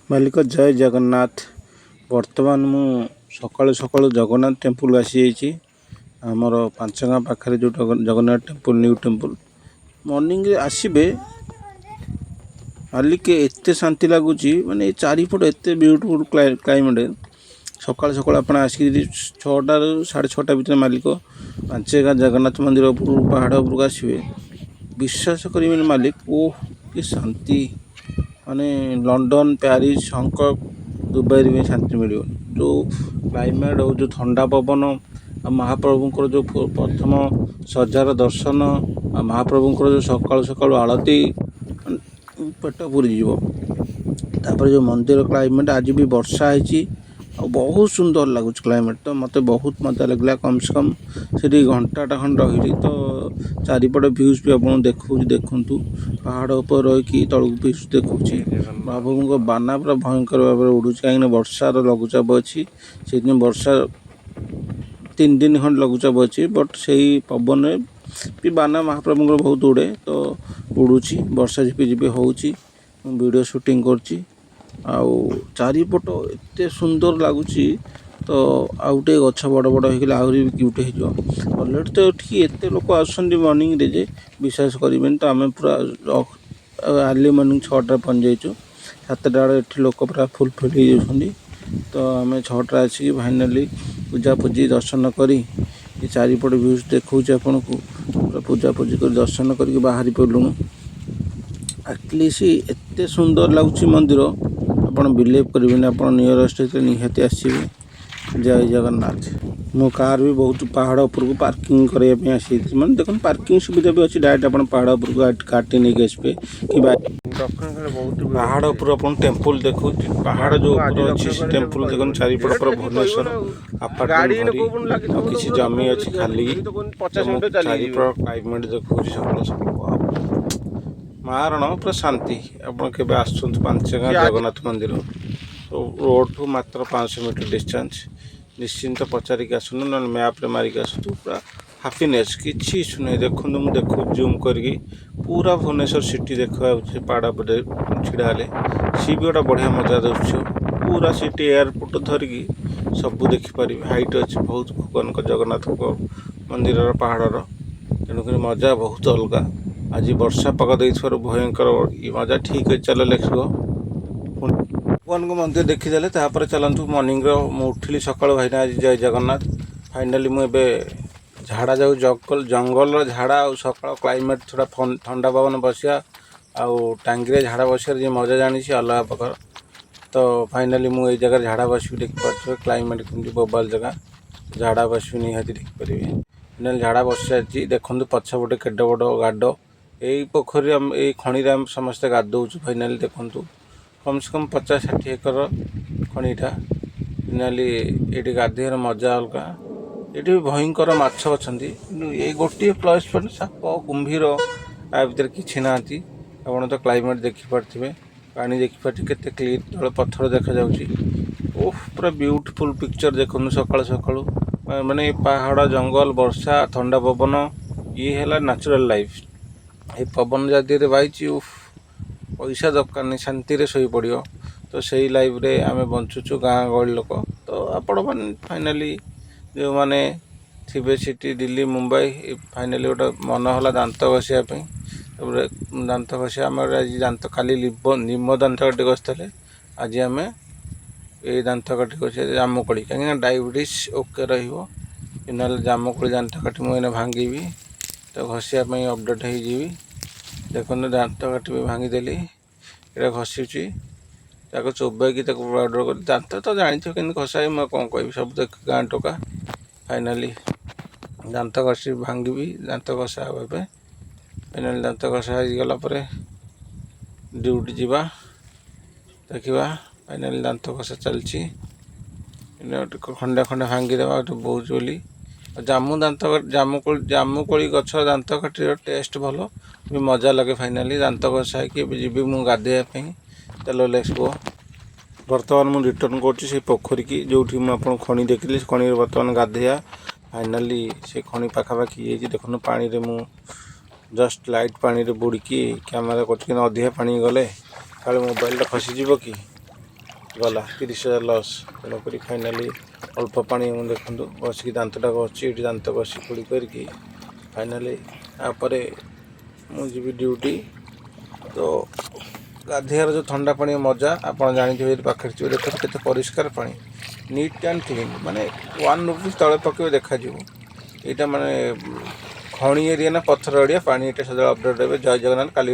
ମାଲିକ, ଜୟ ଜଗନ୍ନାଥ। ବର୍ତ୍ତମାନ ମୁଁ ସକାଳୁ ସକାଳୁ ଜଗନ୍ନାଥ ଟେମ୍ପୁଲ ଆସିଯାଇଛି। ଆମର ପାଞ୍ଚଗାଁ ପାଖରେ ଯେଉଁ ଜଗନ୍ନାଥ ଟେମ୍ପୁଲ, ନ୍ୟୁ ଟେମ୍ପୁଲ। ମର୍ଣ୍ଣିଂରେ ଆସିବେ ମାଲିକ, ଏତେ ଶାନ୍ତି ଲାଗୁଛି। ମାନେ ଏ ଚାରିପଟ ଏତେ ବିୟୁଟିଫୁଲ୍ କ୍ଲାଇମେଟ୍। ସକାଳୁ ସକାଳୁ ଆପଣ ଆସିକି ଯଦି 6ଟାରୁ 6:30 ଭିତରେ ମାଲିକ ପାଞ୍ଚଗାଁ ଜଗନ୍ନାଥ ମନ୍ଦିର ଉପରକୁ, ପାହାଡ଼ ଉପରକୁ ଆସିବେ, ବିଶ୍ୱାସ କରିବେନି ମାଲିକ, ଓହ କି ଶାନ୍ତି! ମାନେ ଲଣ୍ଡନ, ପ୍ୟାରିସ୍, ହଂକଂ, ଦୁବାଇରେ ବି ଶାନ୍ତି ମିଳିବନି। ଯେଉଁ କ୍ଲାଇମେଟ୍ ଆଉ ଯେଉଁ ଥଣ୍ଡା ପବନ ଆଉ ମହାପ୍ରଭୁଙ୍କର ଯେଉଁ ପ୍ରଥମ ସଜାର ଦର୍ଶନ ଆଉ ମହାପ୍ରଭୁଙ୍କର ଯେଉଁ ସକାଳୁ ସକାଳୁ ଆଳତୀ, ମାନେ ପେଟ ପୁରିଯିବ। ତାପରେ ଯେଉଁ ମନ୍ଦିର କ୍ଲାଇମେଟ୍, ଆଜି ବି ବର୍ଷା ହେଇଛି ଆଉ ବହୁତ ସୁନ୍ଦର ଲାଗୁଛି କ୍ଲାଇମେଟ୍। ତ ମୋତେ ବହୁତ ମଜା ଲାଗିଲା। କମ୍ ସେ କମ୍ ସେଠି ଘଣ୍ଟାଟା ଖଣ୍ଡେ ରହିଲି। ତ ଚାରିପଟ ଭ୍ୟୁଜ୍ ବି ଆପଣଙ୍କୁ ଦେଖାଉଛି, ଦେଖନ୍ତୁ। ପାହାଡ଼ ଉପରେ ରହିକି ତଳକୁ ଭ୍ୟୁଜ୍ ଦେଖୁଛି। ମହାପ୍ରଭୁଙ୍କ ବାନା ପୁରା ଭୟଙ୍କର ଭାବରେ ଉଡ଼ୁଛି, କାହିଁକିନା ବର୍ଷାର ଲଘୁଚାପ ଅଛି। ସେଇଥିପାଇଁ ବର୍ଷା 3 ଦିନ ଖଣ୍ଡେ ଲଘୁଚାପ ଅଛି। ବଟ୍ ସେଇ ପବନରେ ବି ବାନା ମହାପ୍ରଭୁଙ୍କର ବହୁତ ଉଡ଼େ। ତ ଉଡ଼ୁଛି, ବର୍ଷା ଝିପି ଝିପି ହେଉଛି, ମୁଁ ଭିଡ଼ିଓ ସୁଟିଂ କରୁଛି ଆଉ ଚାରିପଟ ଏତେ ସୁନ୍ଦର ଲାଗୁଛି। ତ ଆଉ ଟିକେ ଗଛ ବଡ଼ ବଡ଼ ହେଇଗଲେ ଆହୁରି ବି କ୍ୟୁଟ୍ ହେଇଯିବ। ଅଲରେଡ଼ି ତ ଏଠିକି ଏତେ ଲୋକ ଆସୁଛନ୍ତି ମର୍ଣ୍ଣିଂରେ ଯେ ବିଶ୍ୱାସ କରିବେନି। ତ ଆମେ ପୁରା ଆର୍ଲି ମର୍ଣ୍ଣିଂ 6ଟାରେ ପହଞ୍ଚି ଯାଇଛୁ। 7ଟା ବେଳେ ଏଠି ଲୋକ ପୁରା ଫୁଲ୍ ଫିଲ୍ ହେଇଯାଉଛନ୍ତି। ତ ଆମେ 6ଟାରେ ଆସିକି ଫାଇନାଲି ପୂଜାପୂଜି ଦର୍ଶନ କରି, ଏ ଚାରିପଟ ଭ୍ୟୁଜ୍ ଦେଖାଉଛି ଆପଣଙ୍କୁ, ପୁରା ପୂଜାପୂଜି କରି ଦର୍ଶନ କରିକି ବାହାରି ପଡ଼ିଲୁଣୁ। ଆଟଲିଷ୍ଟ ଏତେ ସୁନ୍ଦର ଲାଗୁଛି ମନ୍ଦିର, ଆପଣ ବିଲିଭ୍ କରିବେନି। ଆପଣ ନିୟରେଷ୍ଟ ହେଇଥିଲେ ନିହାତି ଆସିବେ। ଜୟ ଜଗନ୍ନାଥ। ମୋ କାର୍ ବି ବହୁତ ପାହାଡ଼ ଉପରକୁ ପାର୍କିଂ କରିବା ପାଇଁ ଆସିଯାଇଛି। ମାନେ ଦେଖନ୍ତୁ, ପାର୍କିଂ ସୁବିଧା ବି ଅଛି। ଡାଇରେକ୍ଟ ଆପଣ ପାହାଡ଼ ଉପରକୁ କାର୍ଟି ନେଇକି ଆସିବେ କିମ୍ବା ଦକ୍ଷିଣ ବହୁତ ଭିଡ଼। ପାହାଡ଼ ଉପରୁ ଆପଣ ଟେମ୍ପୁଲ ଦେଖୁଛି। ପାହାଡ଼ ଯେଉଁ ଉପରେ ଅଛି, ସେ ଟେମ୍ପୁଲ ଦେଖନ୍ତୁ। ଚାରିପଟ ପୁରା ଭୁବନେଶ୍ୱର ଆପାର୍ଟମେଣ୍ଟ ଭରି ଆଉ କିଛି ଜମି ଅଛି ଖାଲି। 50 ମୁଁ ମିନିଟ୍ ଚାଲିଯିବ। ଚାରିପଟ କ୍ଲାଇମେଟ୍ ଦେଖାଉଛି ସକାଳୁ ସକାଳୁ। ମାରଣ ପୁରା ଶାନ୍ତି। ଆପଣ କେବେ ଆସୁଛନ୍ତି ପାଞ୍ଚଗାଁ ଜଗନ୍ନାଥ ମନ୍ଦିର, ରୋଡ଼ଠୁ ମାତ୍ର 500 ମିଟର ଡିଷ୍ଟାନ୍ସ। ନିଶ୍ଚିନ୍ତ ପଚାରିକି ଆସନ୍ତୁ, ନହେଲେ ମ୍ୟାପ୍ରେ ମାରିକି ଆସନ୍ତୁ। ପୁରା ହାପିନେସ୍, କିଛି ଇସ୍ୟୁ ନାହିଁ। ଦେଖନ୍ତୁ, ମୁଁ ଦେଖୁଛି ଜୁମ୍ କରିକି, ପୁରା ଭୁବନେଶ୍ୱର ସିଟି ଦେଖାଯାଉଛି। ପାହାଡ଼ ଉପରେ ଛିଡ଼ା ହେଲେ ସିଏ ବି ଗୋଟେ ବଢ଼ିଆ ମଜା ଦୃଶ୍ୟ। ପୁରା ସିଟି, ଏୟାରପୋର୍ଟ ଧରିକି ସବୁ ଦେଖିପାରିବେ। ହାଇଟ୍ ଅଛି ବହୁତ ଭଗବାନଙ୍କ, ଜଗନ୍ନାଥଙ୍କ ମନ୍ଦିରର, ପାହାଡ଼ର। ତେଣୁକରି ମଜା ବହୁତ ଅଲଗା। ଆଜି ବର୍ଷା ପାଗ ଦେଇଥିବାରୁ ଭୟଙ୍କର ଇ ମଜା। ଠିକ୍ ଅଛି, ଚାଲ ଲେଖିବ। ଭଗବାନଙ୍କ ମନ୍ଦିର ଦେଖିଦେଲେ, ତାପରେ ଚାଲନ୍ତୁ। ମର୍ଣ୍ଣିଂର ମୁଁ ଉଠିଲି ସକାଳୁ ଭାଇନା ଆଜି। ଜୟ ଜଗନ୍ନାଥ। ଫାଇନାଲି ମୁଁ ଏବେ ଝାଡ଼ା ଯାଉ। ଜଙ୍ଗଲର ଝାଡ଼ା ଆଉ ସକାଳ କ୍ଲାଇମେଟ୍, ଥୋଡ଼ା ଥଣ୍ଡା ପବନ ବସିବା ଆଉ ଟାଙ୍ଗିରେ ଝାଡ଼ା ବସିବାର ଯେ ମଜା ଜାଣିଛି, ଅଲଗା ପ୍ରକାର। ତ ଫାଇନାଲି ମୁଁ ଏଇ ଜାଗାରେ ଝାଡ଼ା ବସିବି। ଦେଖିପାରୁଥିବେ କ୍ଲାଇମେଟ୍ କେମିତି ବୋବାଲ ଜାଗା। ଝାଡ଼ା ବସିବି, ନିହାତି ଦେଖିପାରିବେ। ଫାଇନାଲି ଝାଡ଼ା ବସିସାରିଛି। ଦେଖନ୍ତୁ, ପଛପଟେ କେଡ଼େ ବଡ଼ ଗାଡ଼। ଏଇ ପୋଖରୀ ଆମେ, ଏଇ ଖଣିରେ ଆମେ ସମସ୍ତେ ଗାଧଉଛୁ। ଫାଇନାଲି ଦେଖନ୍ତୁ, କମ୍ ସେ କମ୍ 50-60 ଏକର ଖଣିଟା। ଫାଇନାଲି ଏଇଠି ଗାଧୋଇବାର ମଜା ଅଲଗା। ଏଠି ବି ଭୟଙ୍କର ମାଛ ଅଛନ୍ତି, କିନ୍ତୁ ଏଇ ଗୋଟିଏ ପ୍ଲସ୍ ପଏଣ୍ଟ, ସାପ କୁମ୍ଭୀର ଆ ଭିତରେ କିଛି ନାହାନ୍ତି। ଆପଣ ତ କ୍ଲାଇମେଟ୍ ଦେଖିପାରୁଥିବେ, ପାଣି ଦେଖିପାରୁଥିବେ କେତେ କ୍ଲିୟର, ତଳେ ପଥର ଦେଖାଯାଉଛି। ଓଃ, ପୁରା ବିୟୁଟିଫୁଲ୍ ପିକ୍ଚର। ଦେଖନ୍ତୁ, ସକାଳୁ ସକାଳୁ ମାନେ ପାହାଡ଼, ଜଙ୍ଗଲ, ବର୍ଷା, ଥଣ୍ଡା ପବନ, ଇଏ ହେଲା ନ୍ୟାଚୁରାଲ୍ ଲାଇଫ୍। ଏଇ ପବନ ଯା ଦେହରେ ବାହିଛି, ଉଫ୍, ପଇସା ଦରକାର ନାହିଁ, ଶାନ୍ତିରେ ଶୋଇପଡ଼ିବ। ତ ସେଇ ଲାଇଫ୍ରେ ଆମେ ବଞ୍ଚୁଛୁ ଗାଁ ଗହଳି ଲୋକ। ତ ଆପଣମାନେ ଫାଇନାଲି ଯେଉଁମାନେ ଥିବେ ସିଟି, ଦିଲ୍ଲୀ, ମୁମ୍ବାଇ, ଫାଇନାଲି ଗୋଟେ ମନ ହେଲା ଦାନ୍ତ ଘଷିବା ପାଇଁ। ତାପରେ ଦାନ୍ତ ଘଷିବା ଆମର ଆଜି ଦାନ୍ତ, କାଲି ନିମ ଦାନ୍ତ କାଠି ଘଷିଥିଲେ, ଆଜି ଆମେ ଏଇ ଦାନ୍ତ କାଠି ଘଷିବା, ଜାମୁକୋଳି। କାହିଁକିନା ଡାଇବେଟିସ୍ ଓକେ ରହିବ। ନହେଲେ ଜାମୁକୋଳି ଦାନ୍ତ କାଠି ମୁଁ ଏଇନା ଭାଙ୍ଗିବି, ତ ଘଷିବା ପାଇଁ ଅପଡ଼େଟ୍ ହେଇଯିବି। ଦେଖନ୍ତୁ, ଦାନ୍ତ କାଠି ବି ଭାଙ୍ଗିଦେଲି। ଏଇଟା ଘଷୁଛି, ତାକୁ ଚୋବେଇକି ତାକୁ ପାଉଡ଼ର କରି। ଦାନ୍ତ ତ ଜାଣିଥିବ କେମିତି ଘଷା, ମୁଁ ଆଉ କ'ଣ କହିବି? ସବୁ ତ ଗାଁ ଟୋକା। ଫାଇନାଲି ଦାନ୍ତ ଘଷି ଭାଙ୍ଗିବି, ଦାନ୍ତ ଘଷା ହେବ ଏବେ। ଫାଇନାଲି ଦାନ୍ତ ଘଷା ହେଇଗଲା ପରେ ଡ୍ୟୁଟି ଯିବା, ଦେଖିବା। ଫାଇନାଲି ଦାନ୍ତ ଘଷା ଚାଲିଛି। ଟିକେ ଖଣ୍ଡେ ଖଣ୍ଡେ ଭାଙ୍ଗିଦେବା ଗୋଟେ ବହୁତ ବୋଲି। ଆଉ ଜାମୁ ଦାନ୍ତ, ଜାମୁକୋଳି, ଜାମୁକୋଳି ଗଛ ଦାନ୍ତ କାଠିର ଟେଷ୍ଟ ଭଲ ବି, ମଜା ଲାଗେ। ଫାଇନାଲି ଦାନ୍ତ ଘଷା ହେଇକି ଏବେ ଯିବି ମୁଁ ଗାଧୋଇବା ପାଇଁ। ଚାଲ, let's go. ବର୍ତ୍ତମାନ ମୁଁ ରିଟର୍ନ କରୁଛି ସେଇ ପୋଖରୀକି, ଯେଉଁଠି ମୁଁ ଆପଣ ଖଣି ଦେଖିଲି। ସେ ଖଣିରେ ବର୍ତ୍ତମାନ ଗାଧୋଇବା। ଫାଇନାଲି ସେ ଖଣି ପାଖାପାଖି ହେଇଯାଇଛି। ଦେଖନ୍ତୁ, ପାଣିରେ ମୁଁ ଜଷ୍ଟ ଲାଇଟ୍ ପାଣିରେ ବୁଡ଼ିକି କ୍ୟାମେରା କରୁଛି, କିନ୍ତୁ ଅଧିକା ପାଣି ଗଲେ କାଳେ ମୋବାଇଲଟା ଖସିଯିବ କି। ଗଲା 30,000 ଲସ୍। ତେଣୁକରି ଫାଇନାଲି ଅଳ୍ପ ପାଣି ମୁଁ ଦେଖନ୍ତୁ ବସିକି ଦାନ୍ତଟା ଘଷୁଛି। ଏଇଠି ଦାନ୍ତ ଘଷି କୁଳି କରିକି ଫାଇନାଲି ତାପରେ ମୁଁ ଯିବି ଡ୍ୟୁଟି। ତ ଗାଧେଇବାର ଯେଉଁ ଥଣ୍ଡା ପାଣି ମଜା, ଆପଣ ଜାଣିଥିବେ ଯଦି ପାଖରେ ଥିବେ। ଦେଖନ୍ତୁ କେତେ ପରିଷ୍କାର ପାଣି, ନିଟ୍ ଆଣ୍ଡ କ୍ଲିନ୍। ମାନେ ₹1 ତଳେ ପକେଇବେ, ଦେଖାଯିବ। ଏଇଟା ମାନେ ଖଣି ଏରିଆ ନା ପଥର ଏରିଆ, ପାଣି ଏଇଟା ସଦାବେଳେ ଅପଡ଼େଟ୍ ରହିବେ। ଜୟ ଜଗନ୍ନାଥ। କାଲି